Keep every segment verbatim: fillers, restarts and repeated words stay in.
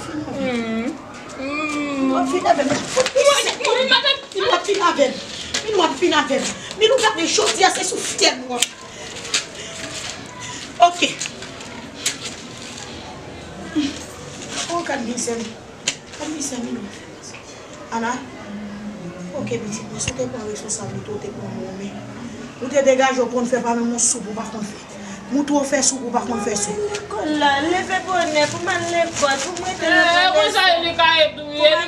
Fin avè m. Fin avè m. Milou ap fin avè m. Milou ap fin avè m. Milou, gade, jodi a se sou fyèl nou ap. Ok. Oh, gad mizè. Gad mizè, Milou. Ana, ok, pitit mwen, si w te pran responsablite, w te pran mwen, men ou te degaje w konn fè, pa menm yon soup ou pa konn fè. Moutre w fè soup ou pa konn fè soup. Lekòl la, leve bonè pou m al lekòl, pou m rete nan pran leson. Pou m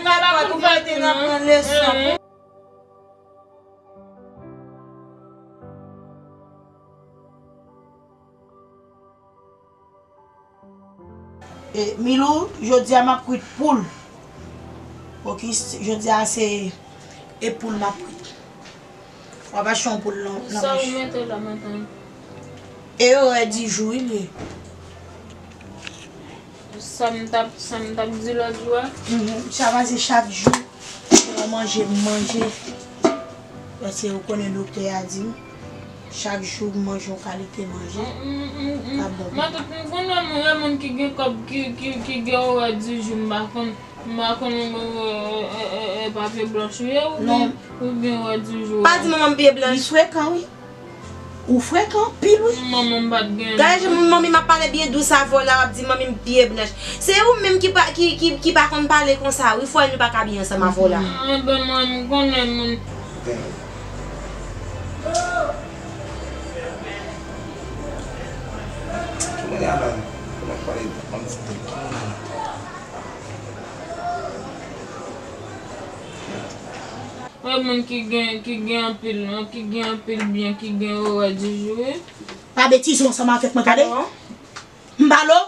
al lekòl, pou m rete nan pran leson. E, Milou, jodi a m ap kwit poul. Ok, jodi a se e poul m ap kwit. W ap achte yon poul nan, nan mach. Sa ou mete la maten? E orè di jou, wi, li ye. Sa m t ap, sa m t ap di lòt jou a? Mhm. Sa pase chak jou, se yon manje m manje. Paske ou konnen doktè a di m, chak jou m manje yon kalite manje. M, m, m, m, ka bon. Mwen tout m konnen moun, e moun ki gen kòb, ki, ki, ki gen orè di jou, m pa konn, m pa konn, e, e, e, e, papye blanch ou ye, oubyen, oubyen orè di jou. Pa di manman m pye blanch. Li frekan, wi. Ou frekan anpil, wi. Manman m pa t gen. Gade jan manmi m ap pale byen dous avè w la, w ap di manmi m pye blanch. Se ou menm ki pa, ki, ki, ki pa konn pale konsa, wi, fò nou pa ka byen ansanm avè w la. Anben mwen, m konnen moun. Ki moun la menm? Kòman pale ann ti tan? Ki moun la? Yon moun ki gen, ki gen anpil, ki gen anpil byen, ki gen orè di jou, wi. Pa betize ansanm avèk mwen, tande? Alo? M pale w?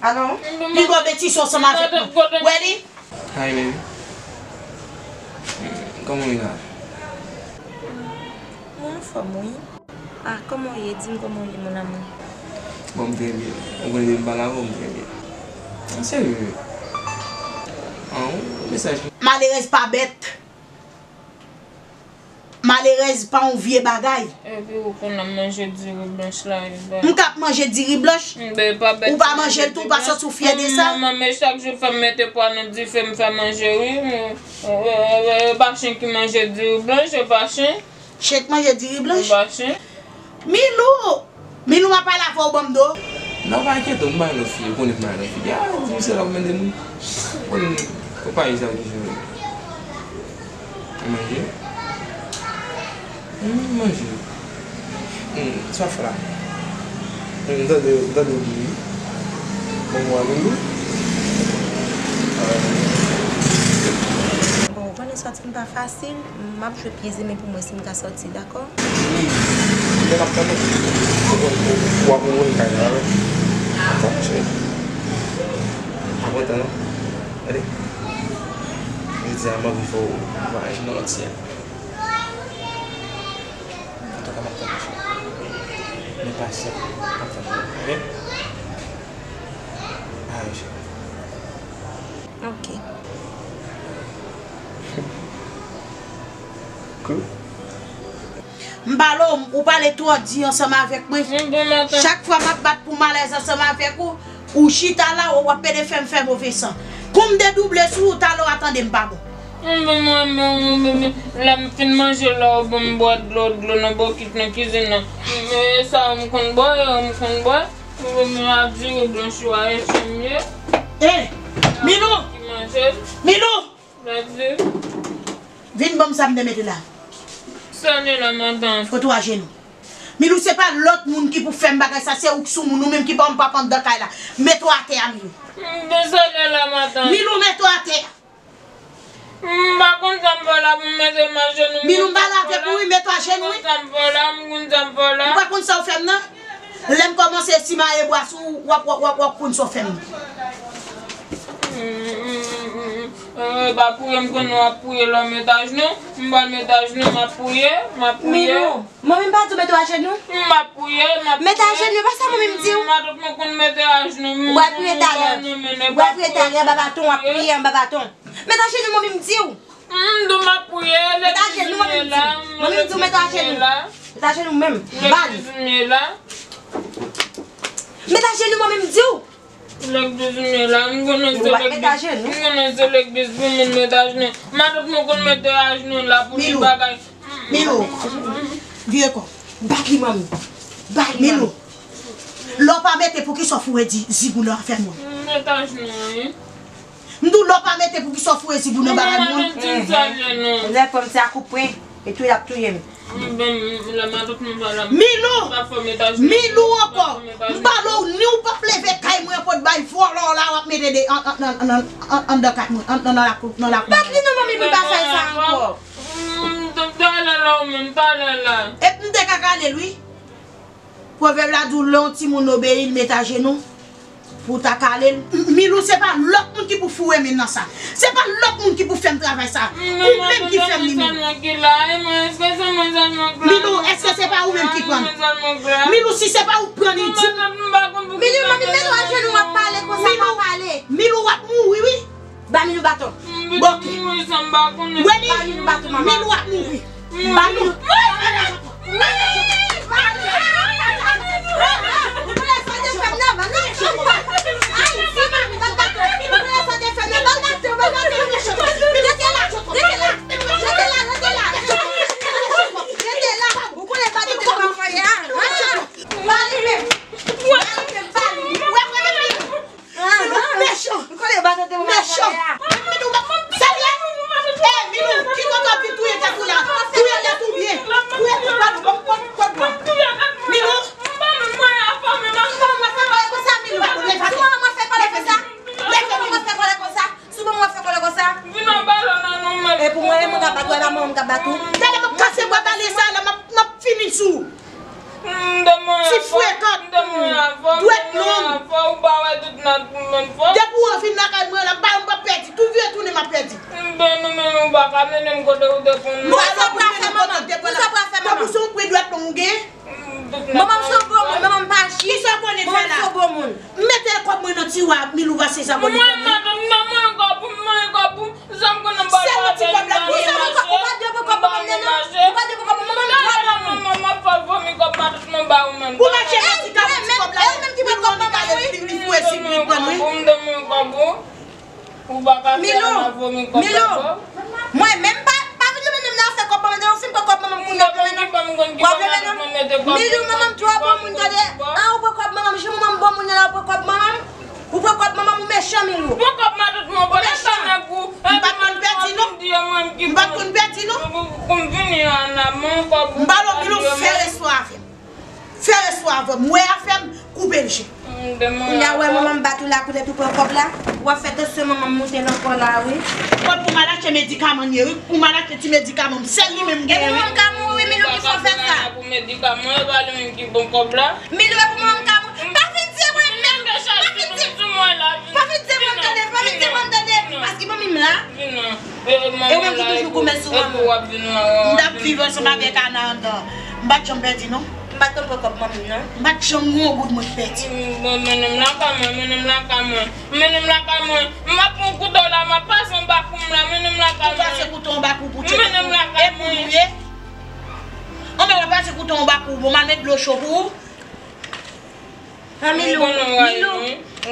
Alo? Pi gwo betize ansanm avèk mwen. Wè li? Hi, baby. Kòman w ye la? Mwen anfòm, wi. Ah, kòman w ye? Di m kòman w ye, mon amour. Bon, m trè byen. Ou konnen depi m pale avè w, m trè byen. An serye? An, yon mesaj. Malerèz pa bèt. Malerèz pa yon vye bagay. Epi ou konn ap manje diri blanch la, wi, ba. M k ap manje diri blanch? Ou pa manje l tou, ou pa santi w fyè de sa? Manman, men chak jou fè m mete pwa nan dife, m fè manje, wi. E, e, e, e pa chen ki manje diri blanch, e pa chen. Chen k manje diri blanch? E pa chen. Milou! Milou, m ap pale avè w, ban m do. Non, pa enkyete w, m pa yon lòt fi, ou konnen m pa yon lòt fi. A, di misye la pou mande moun. Ou konnen, ou pa yon sa ki jwe. Ou manje? Hmm, manje. Hmm, sa fè la. Hmm, m tande, m tande w di wi. Bon, mwen, Milou. Bon, ou konnen sòti m pa fasil, m ap jwe pye zeme pou m wè si m ka sòti, dakò? Wi, men m ap tann ou. Ou konn pou, pou w ap wè kay la, wi. Tann, cheri. Ap tann ou. Gade. Jodi a, m anvi fè w vwayaje nan lòt syèl. Antouka, m ap tann ou, cheri. Men pasyant, m ap tann ou, oke? Alright, cheri. Oke. Cool. M pale w, ou pale twò di ansanm avèk mwen. Chak fwa m ap bat pou m alèz ansanm avèk ou, ou chita la, w ap pede fè m fè move san. Kou m dedouble sou ou, talè w a tande m pa bon. Mwen, mwen, mwen, mwen, mwen, lè m fin manje la, ou ban m bwè dlo, dlo nan bokit nan kizin nan. E sa, m konn bwè, m konn bwè. Mwen, mwen, a diri blanch ou a, e chenm ye. Eh, Milou! Ki manje l. Milou! Vin ban m sa m te mete la. Sa n ye la, madanm? Foto ajenou. Milou, se pa lòt moun ki pou fè m bagay sa, se ou k soumoun, ou menm ki pa yon papa anndan kay la. Mete w atè a, Milou. M bezwen ale la, madanm. Milou, mete w atè a. M pa konn sa m fè la pou m mete m ajenou. Milou, m pale avèk ou, wi, mete w ajenou, wi. M konn sa m fè la, m konn sa m fè la. Ou pa konn sa w fè m nan? Lè m kòmanse simaye bwa sou ou, w ap, w ap, w ap, w ap konn sa w fè m nan. Mm, mm, mm, mm. E, pa priye, m konnen w ap priye lè w met ajenou. M pral met ajenou, m ap priye, m ap priye. Milou, manmi m pa di w mete w ajenou? M ap priye, m ap priye. Mete ajenou, e pa sa manmi m di w? M pa t konn mete ajenou. Ou pral priye talè. Ou pral priye talè anba baton, w ap priye anba baton. Mete ajenou, manmi m di w. M di w m ap priye, legliz m ye la, legliz m ye la. Mete ajenou, manmi m di w mete ajenou. Mete ajenou menm. Legliz m ye la. Mete ajenou, manmi m di w. Legliz m ye la, m konnen se legliz, m konnen se legliz pou moun met ajenou. Matant mwen konn mete ajenou la pou li bagay. Milou, vye kò, bat li manmi. Milou, lè w pa mete poukisa w foure di zigou nan afè moun? M met ajenou, wi. M di w lè w pa mete poukisa w foure zigou nan bagay moun? Lè fanm se a koupwen. E tou y ap touye m. Milou! Milou ankò! M pale w ni w p ap leve kay mwen pou t bay vòlò la w ap mete de anndan kay mwen, anndan nan lakou, nan lakou. Bat li non manmi pou l pa fè sa ankò. Talè la ou menm, talè la. Epi m te ka kale l wi. Pwovèb la di w lè yon timoun obeyi l met ajenou. Pou w ta kale l. Milou, se pa lòt moun ki pou foure men nan sa. Se pa lòt moun ki pou fè m travay sa. Ou menm ki fè m li, Milou. Milou, èske se pa ou menm ki pran l? Milou, si se pa ou k pran li, di m. Milou, manmi, men nou ajenou, w ap pale konsa, w ap pale. Milou, w ap mouri, wi. Ba Milou baton. Bon, ok. Ba Milou baton, manman. Milou ap mouri. Ba Milou. Milou mechan. M konnen w pa tande mwen. Mechan. Milou, serye? Ey, Milou, ki kote w ap vin touye tèt ou la? Touye tèt ou byen. Touye tèt ou byen. Ban m kòd mwen. Milou. Sou mwen mwen fè kòlè konsa, Milou. Sou mwen mwen fè kòlè konsa. Sou mwen mwen fè kòlè konsa. Vin anba lò nan nou menm. E pou mwen, mwen ka bat ou, e pa mwen, mwen ka bat ou. Talè m ap kase bwa bale sa la, m ap, m ap fini sou ou. Ti frekan, dwèt long. Depi w vin lakay mwen la, ba m p ap pèdi. Tou vye tounen m ap pèdi. Mwen sa pral fè manman. Mwen sa pral fè manman. Tankou se yon pwen dwèt long ou gen. Manman m se yon bon moun, manman m pa jis. Kisa w konnen fè la? Manman m se yon bon moun. M mete kòb mwen nan tiwa, Milou pase sa konnen fè mwen. Mwen, mwen, mwen, kòb ou, mwen, kòb ou. Sa m konnen m pa pale nan mache. Ou pa dwe pran kòb manman m nan, non. Ou pa dwe pran kòb manman m, twa bon moun. Manman, manman, fò vomi kòb matant mwen ba ou menm. Pou mache nan ti kab ti kòb la. Li pran li kale, li, li foure zip li pran, wi. Ou m donn mwen kòb ou. Ou pa ka fè ann a vomi kòb la. Mwen menm pa, pa vin nan menm nan fè kòb manman m, ou fin pran kòb manman m kounye a, w ap renmen non. W ap renmen non. Milou, manman m twa bon moun, tande. An, ou pran kòb manman m, jan manman m bon moun nan la, ou pran kòb manman m. Ou pran kòb manman m, ou mechan, Milou. Pran kòb matant mwen, ou mechan. M pa t konn pèdi, non. M pa t konn pèdi, non. Pou m vini an a mwen kòb ou. M ba l, Milou, fè resto avè m. Fè resto avè m. Wè afè m, koupe l je. Kounye a, wè manman m bat ou la, koulè pou pran kòb la. W ap fè tansyon manman m moute l ankò la, wi. Kòb pou m al achte medikaman l ye, wi. Pou m al achte ti medikaman m. Sèl li menm m genyen, wi. E manman m ka mouri, wi, Milou ki fè w fè sa. Pou medikaman, e pa li menm ki pran kòb la. Milou, e pou manman m ka mouri. Pa vin di mwen menm. Pa vin di. Pa vin di mwen tande, pa vin di mwen tande. Paske manmi m la. E ou menm ki toujou goumen sou manman. M t ap viv ansanm avèk Ana anndan. M pa t janm pèdi, non. M pa t konn pran kòb manmi m, non. M pa t janm gen yon goud mwen pèdi. Mennen m lakay mwen, mennen m lakay mwen. Mennen m lakay mwen. M ap pran kouto la, m ap pase anba kou m la, mennen m lakay mwen. Ou pase kouto anba kou pou tcheke kou. Mennen m lakay mwen. E pou nou ye. Anben, w ap pase kouto anba kou, bon, m al met dlo cho pou ou. An Milou, Milou,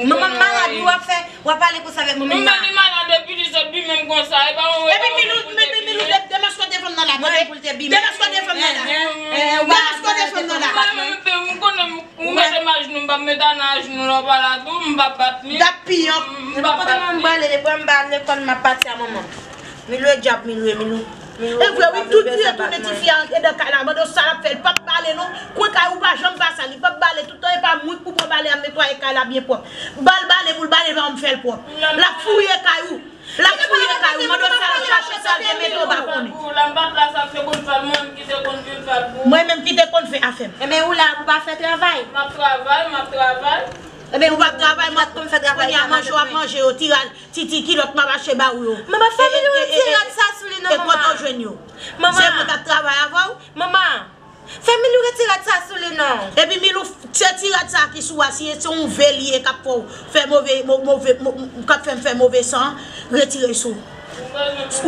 manman m malad, wi, w ap fè, w ap pale konsa avèk manman m la. Li malad epi li sot li menm konsa, e pa yon. Epi Milou, Milou, Milou, de-, demaske w te fanm nan la, tande. Demaske w te fanm nan la. Demaske w te fanm nan la. M konnen ou mete m ajnou, m p ap met Ana ajnou la, w pa la tou, m p ap bat li. M p ap bat li. Kote manman m prale, depi m ba lekòl, m ap pati a manman m. Milou e dyab, Milou e Milou. E vre wi, tout vye tounen tifi a antre nan kay la, mande w sa l ap fè, l p ap bale non. Kwen kay ou pa janm pa sal, li p ap bale, tout tan e pa mwen k pou pran bale a, m netwaye kay la byen pwòp. Ba l bale pou l bale, pa m fè l pwòp. L ap fouye kay ou. L ap fouye kay ou, mande w sa l ap chache, sa l te mete w pa konnen. Mwen menm ki te konn fè afè m. Ebyen ou la pou pa fè travay. M ap travay, m ap travay. Ebyen ou p ap travay, m ap konn fè travay. Kounye a manje w ap manje yo, ti rad. Ti, ti kilòt m ap achte ba ou yo. Manman, fè Milou retire rad sa sou li non, manman. E kote w jwenn yo? Manman. Se mwen k ap travay avè w? Manman, fè Milou retire rad sa sou li non. Epi Milou, se ti rad sa ki sou a, si se yon ve li ye k ap fè w fè move, mo-, move, mo-, k ap fè m fè move san, retire l sou ou.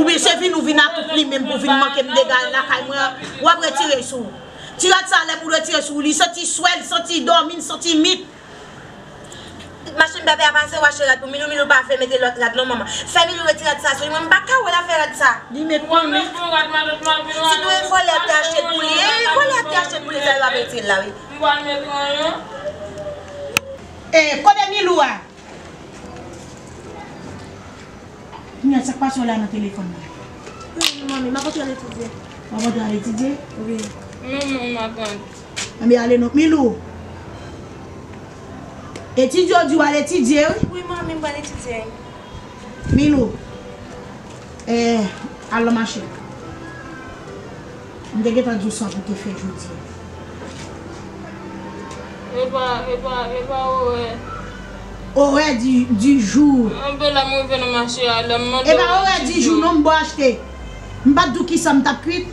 Oubyen se vin ou vin a tout li menm pou vin manke m dega lakay mwen an, w ap retire l sou ou. Ti rad sa lè pou w retire l sou ou, li santi swè, li santi dòmi, li santi mit. Machann pèpè a pase w achte rad pou Milou, Milou pa vle mete lòt rad non manman. Fè Milou retire rad sa sou li, mwen m pa ka wè l ap fè rad sa. Li met pou li. Si nou e vòlè te achte l pou li, e vòlè te achte l pou li, sa yo ap retire l la wi. M pral met yon. E, kote Milou a? Kounya sa k pase w la nan telefòn nan? Wi, manmi, m ap antre al etidye. W ap antre al etidye? Wi. Non, non, matant. Anben ale non. Milou. Etidye w di w al etidye wi. Wi, manmi, m pral etidye. Milou. Eh, al nan mache. M te gentan di w sa pou te fè jodi a. E pa, e pa, e pa orè. Orè di, di jou. Anben la m rive nan mache a, lè m mande orè di jou non, m ba w achte. M pa t di w kisa m t ap kwit.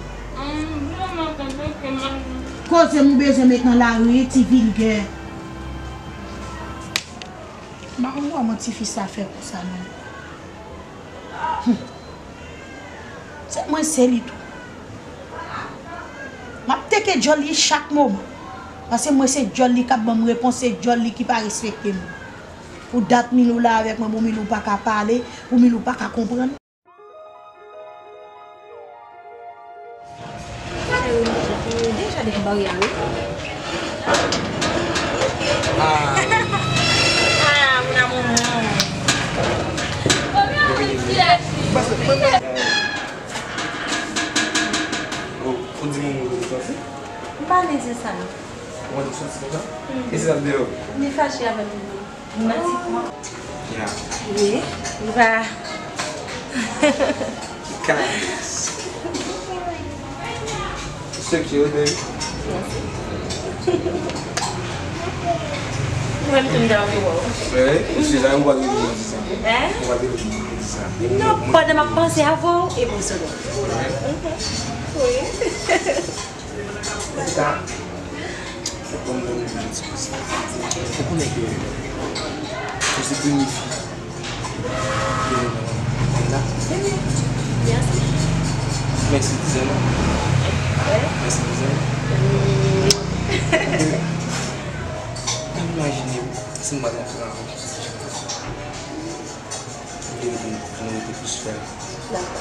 Koze m ou bezwen met nan lari, ti vilgè. M pa konn kòman tifi sa fè konsa non. Hum. Se mwen se li tou. M ap teke djòl li chak moman. Paske mwen se djòl li k ap ban m repons, se djòl li ki pa respekte m. Pou dat Milou la avèk mwen, pou Milou pa ka pale, pou Milou pa ka konprann. Deja devan baryè a wi. Ah. Ah, mon amour. Ou, ou di moun ou te sòti? M pa vle di sa. Ou te sòti konsa? E se sa deyò? Li fache avè m. Li manti pou mwen. Ya. Wi, li pa. Guys. Sekye, baby. Mwen menm tou m ta anvi wè w. Wi, se sa, ou pa te vle di sa. Hein? Ou pa te vle di sa. Non, pandan m ap panse avè w, e bon, se bon. Wi. Antouka, fòk ban m ban nou yon ti konsèy. Ou konnen ke ou se premye fi ki vin nan la. Mèsi dizè non. Mèsi dizè. Mwen imajine si m pa t antre nan yon sitiyasyon konsa. M vle nou, nou rete plis fèm. Dakò.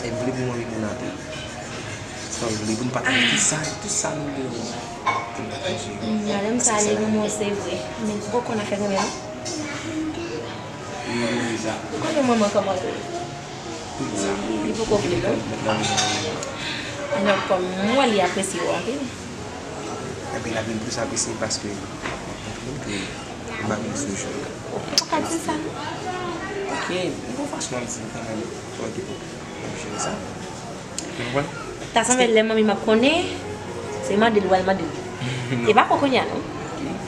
E m vle pou mwen vin moun atè. Sa w vle pou n pataje tout sa, tout sa nou gen pou n pataje. Madanm sa ale nan mwen se vre. Men ou konn afè granmè non. Wi, wi, wi, sa. Ou konnen manman kòman l ye. Wi, sa. Li poko vle non. Alò kòm mwen li apresye w anpil. Epi l ap vin plis apresye paske m konprann ke m pa vin sou jou. Ou pa ka di sa non. Ok, m gon fason m ap di l kanmenm. Ok, ok. Ou jere sa. Ou konprann? Ta sanble lè manmi m ap konnen, se mande l ou pral mande l. E pa pou kounye a non.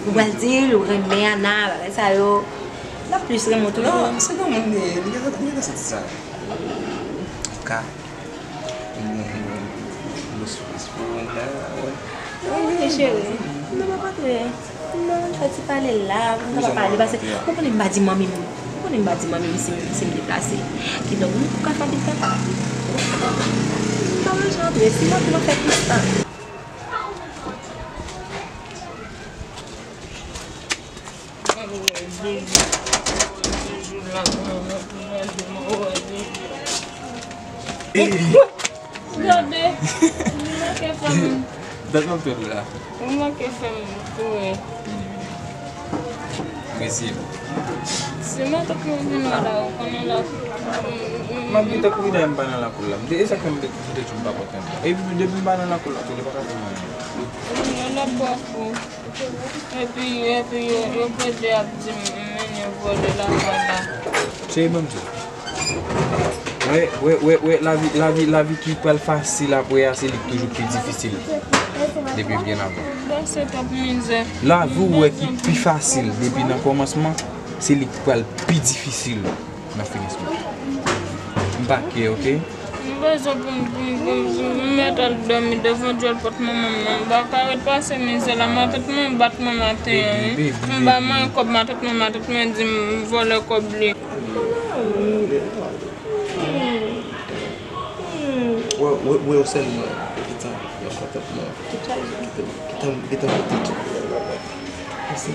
Ou pral di l ou renmen Ana, bagay sa yo. L ap plis renmen w toujou. Non, se granmoun li ye, li gentan, li gentan santi sa. Antouka, m gon, m gon, m gon sipris pou Ana, wè. Wi, cheri. Non, pa, pa trè. Non, fè ti pale la, m ta pa pale, paske ou konnen m pa di manmi m, ou konnen m pa di manmi m si m, si m deplase. Kidonk, nou pou ka fè pita. M pa bezwen antre, si m antre, m ap fè plis tan. Gade, li manke fè m. Dat m ap tann ou la. Li manke fè m kouri. Mèsi. Si matant mwen vin wè la, ou konnen la. M ap gentan kouri dèyè m pa nan lakou la. M te, e sa k fè m te, m te di w m pa pòt anyen. Epi depi m pa nan lakou la, tou li pa ka fè m anyen. Mwen la pa fou. Epi, epi yo, yo plede ap di m, m mennen vòlè lakay la. Cheri, ban m di w. Wè, wè, wè, wè, lavi, lavi, lavi ki pral fasil apre a, se li ki toujou pi difisil depi byen avan. Pase twòp mizè. Lavi w wè ki pi fasil depi nan kòmansman, se li ki pral pi difisil nan finisman. M pa care, ok? M bezwen pou m, pou m, pou m, pou m mèt al dòmi devan djòl pòt manman m nan. M pa ka ret pase mizè la. Matant mwen bat mwen maten an, wi. M ba manyen kòb matant mwen, matant mwen di m vòlè kòb li. Wè, wè, wè w sèlman, gentan, yon kontantman. Gentan, gentan, gentan. Paske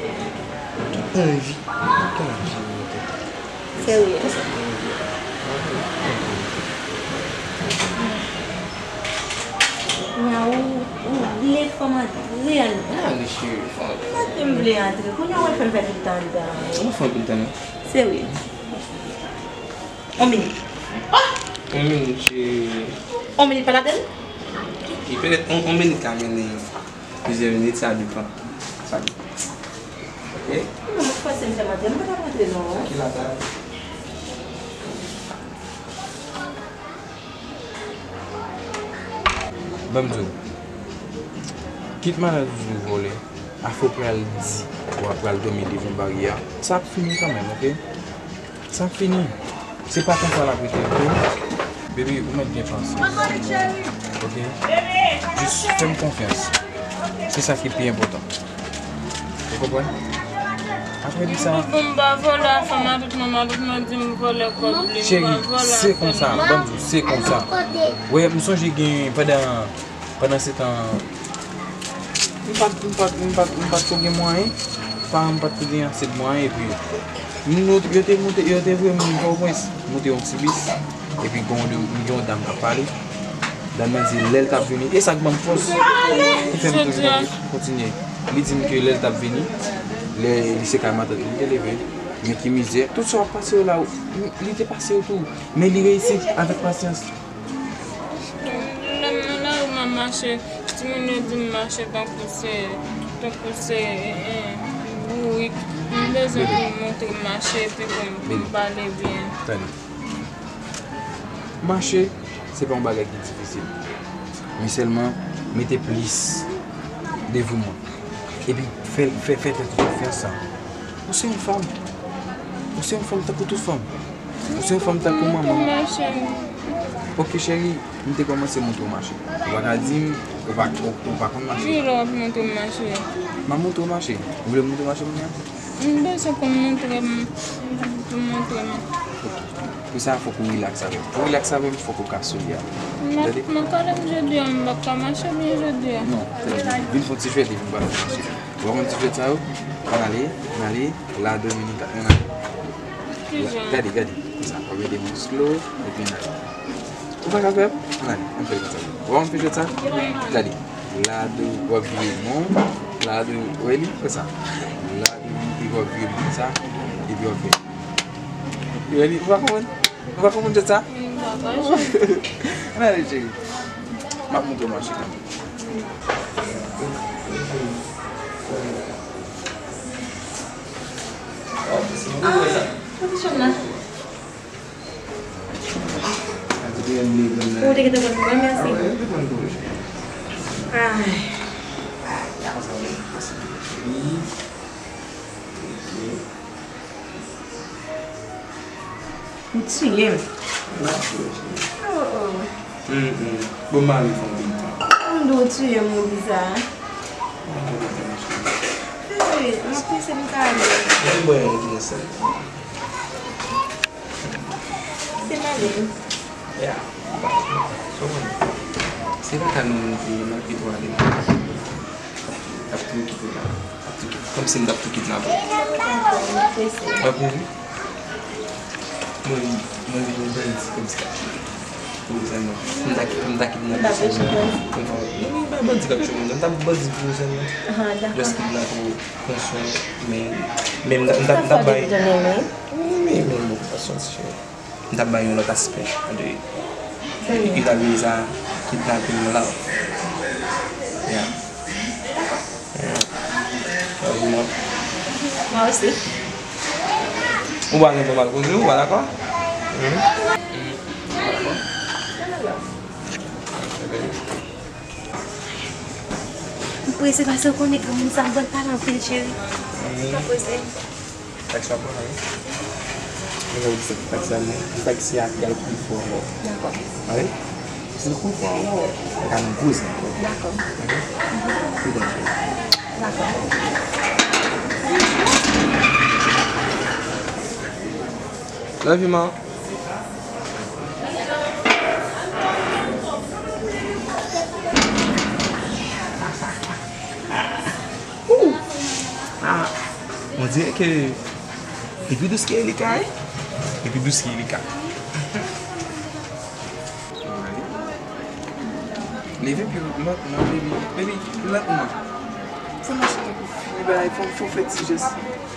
tout anvi, tout anvi nan tèt. Serye. Nya ou, ou vle fè m antre anndan. Mwen ale cheri, fè m antre. Mwen te m vle antre. Kounye a w ap fè m fè tout tan anndan. Mwen fè anpil tan, non. Serye. On minit. On minit, cheri. On minit pa ladann? E petèt on, on minit ka mennen plizyè minit, sa depann. Sa depann. Ok? Non, ou fòse m fè m antre. M pa t ap antre non. Ki la ta? Ban m di w, kit madanm toujou vòlè, afè w pral di w ap pral dòmi devan baryè a, sa ap fini kanmenm, ok? Sa ap fini. Se pa konsa l ap rete, ok? Baby, ou mèt byen panse. Ok? Jis fè m konfyans. Se sa ki pi enpòtan. Ou konprann? Apre di sa. Pou m pa vòlè afè matant mwen, matant mwen di m vòlè kòb li, m pa vòlè afè li. Cheri, se konsa, ban m di w, se konsa. Wè, m sonje gen pandan, pandan se tan, m pa t, m pa t, m pa t, m pa t ko gen mwayen, paran m pa t ko gen ase de mwayen, epi nou, yo te moute, yo te voye m Pòtoprens, moute yon ti bis. Epi gen yon, gen yon dam k ap pale. Dam nan di lè l t ap vini, e sa k ban m fòs ki fè m toujou kontinye. Li di m ke lè l t ap vini, lè li se kay matant li, li te leve. Men ki mizè, tout sa w ap pase yo la, li te pase yo tou. Men li reyisi avèk pasyans. Lè m nan lari, m ap mache, timoun yo di m mache tankou se, tankou se, eh, eh, bourik. M bezwen pou m montre m mache epi pou m, pou m pale byen. Tande. Mache, se pa yon bagay ki difisil. Men sèlman, mete plis devouman. Epi fè, fè, fè tèt ou konfyans sa. Ou se yon fanm. Ou se yon fanm tankou tout fanm. Ou se yon fanm tankou manman. Montre m mache. Ok, cheri, m te kòmanse montre w mache. Ou pa ka di m, ou pa, ou, ou pa konn mache. Ki lè w ap montre m mache? M ap montre w mache. Ou vle m montre w mache kounye a? M bezwen pou m montre m, pou m montre m. Ok. Pou sa, fòk ou rilaks avè m. Pou w rilaks avè m, fòk ou ka solid avè m. Tande? M ap kalem jodi a, m p ap ka mache byen jodi a. Non, tande. Vin fè yon ti jwèt epi m ba nou mache. Ou wè ti jwèt sa yo? Ann ale, ann ale. La Dominica, ann ale. Kijan? Gade, gade. Konsa, w ap ede m slow, epi ann ale. Ou pa ka fè l? Ann ale, ann fè l konsa. Ou wè m fè jwèt sa? Gade. La Dou, w ap vire non. La Dou, w wè li? Konsa. La Dou, epi w ap vire konsa. Epi w ap fè. Ou wè li? Ou pa konprann? Ou pa konprann jwèt sa? M pa konprann. Ann ale, cheri. M ap montre w mache kanmenm. Kote chanm nan? Ou te gentan konn mwen, mèsi. Ay. Ou tiye m. M ap tiye w, cheri. Oh, oh. Mm, mm. Bon, m ale fè yon ti tan. Ou di w tiye m, ou di sa. M ap fè yon ti tan, cheri. Bebe, m ap prese, m ka ale. Mwen bwè yon ti sèl. Se m ale. Ya. So, se pa ka nou, m ap kite w ale. Ap tou kite la. Ap tou kite. Kòmsi m t ap tou kite la pou ou. Ap tou kite. Mwen, mwen vin bandi kòmsi k ap tcheke. Pou ou sèlman. M ta ki-, m ta kidnape sèlman. Mwen pa, mwen pa bandi k ap tcheke moun. M ta bandi pou ou sèlman. Just kidnape ou, pran swen ou. Men, men m ta, m ta, m ta bay. Wi, men, men, bon, pa sòti, cheri. M t ap bay yon lòt aspè de, yo t ap rele sa kidnaping love. Yeah. Yeah. Love you more. Moi aussi. Ou pa gen pou mal koze, ou pa dakò? Mhm. Mhm. Ou pa dakò? M prese paske ou konnen granmoun sa m pral pale anpil, cheri. Mhm. Pa prese. Taksi ap pran, wi. Mwen ka di taksi a, men taksi a pral kou fò ankò. Dakò. Wi. Si l kou fò ankò, nou ka nan gwo zam ankò. Dakò. Wi. Tou bon, cheri. Dakò. Love you, ma. Ooh. Ah, On dirait que li pi dous ke Elika, wi. Li pi dous ke Elika. Leve pye w lantman, baby. Baby, lantman. Fò mache tankou fi, bagay, fò, fò fè ti jès.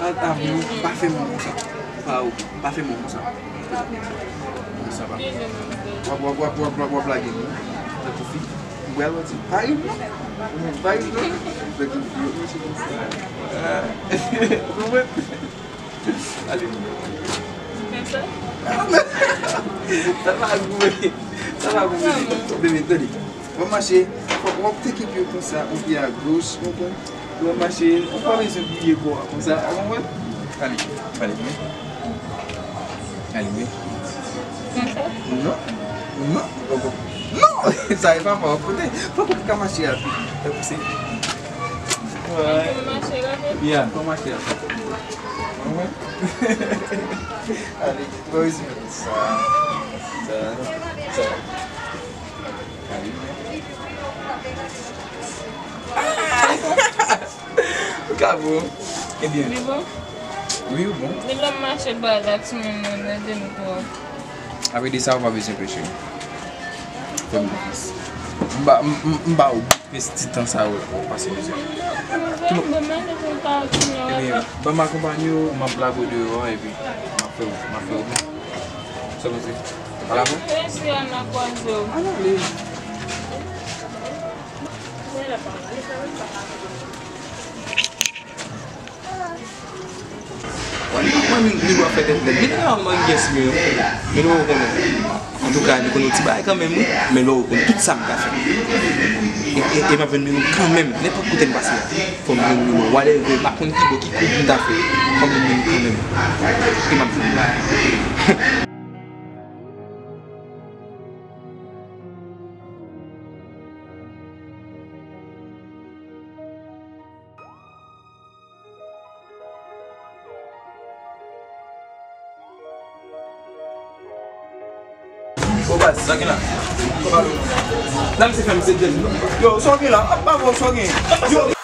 A, a, non, pa fè mwen konsa. Pa, pa fè mwen konsa. Konsa pa. W ap, w ap, w ap, w ap, w ap lage m, non. Tankou fi. Ou pral wè ti. Pa rive, non. Pa rive, non. Tankou fi, yo mache konsa. Ou konprann? Ale. Sa pa goumen. Sa pa goumen. Bebe, tande. W ap mache, w ap, w ap teke pye w konsa, yon pye a goch, w konprann? W ap mache, ou pa bezwen pliye kò a konsa, w konprann? Ale, ale, wi. Ale, wi. Non, non, w konprann? Non! Sa e pa pa w kote. Fò w ka mache rapid. Fò w pouse. Fò w mache rapid? Yeah, fò w mache rapid. Mwen. Ale, mwen rezime tout sa. Sa, sa. Ale. Ou ka bon. Ebyen. Li bon? Wi, ou bon. Li lè m mache baz ak sou moun nan, nan jenou twò. Apre de sa, ou pa bezwen preche. Fè m konfyans. M ba, m, m, m ba ou plis ti tan sa yo pou w pase bezwen. Ebyen, ban m akonpanye w, m ap lage w deyò, epi m ap fè w, m ap fè w byen. Sa w panse? Ala bon? Mèsi, Ana, kwaze w. Ala, ale. Mwen, mwen, mwen, li dwa fè tèt nèg. Li pa yon mangyès, men, men nou konnen. Antouka, li konn yon ti bagay kanmenm, wi. Men lè w konn tout sa m ka fè. E, e, e m ap jwenn men nou kanmenm. Nenpòt kote m pase a, fò m jwenn men nou. Whatever, m pa konn ki bò, ki kout m ta fè. Fò m jwenn men nou kanmenm. E m ap jwenn nou. Ô, baz, sa gen la. Nan, misye fè misye djèl. Yo, sa w gen la? Ap ba w sa w gen. Yo.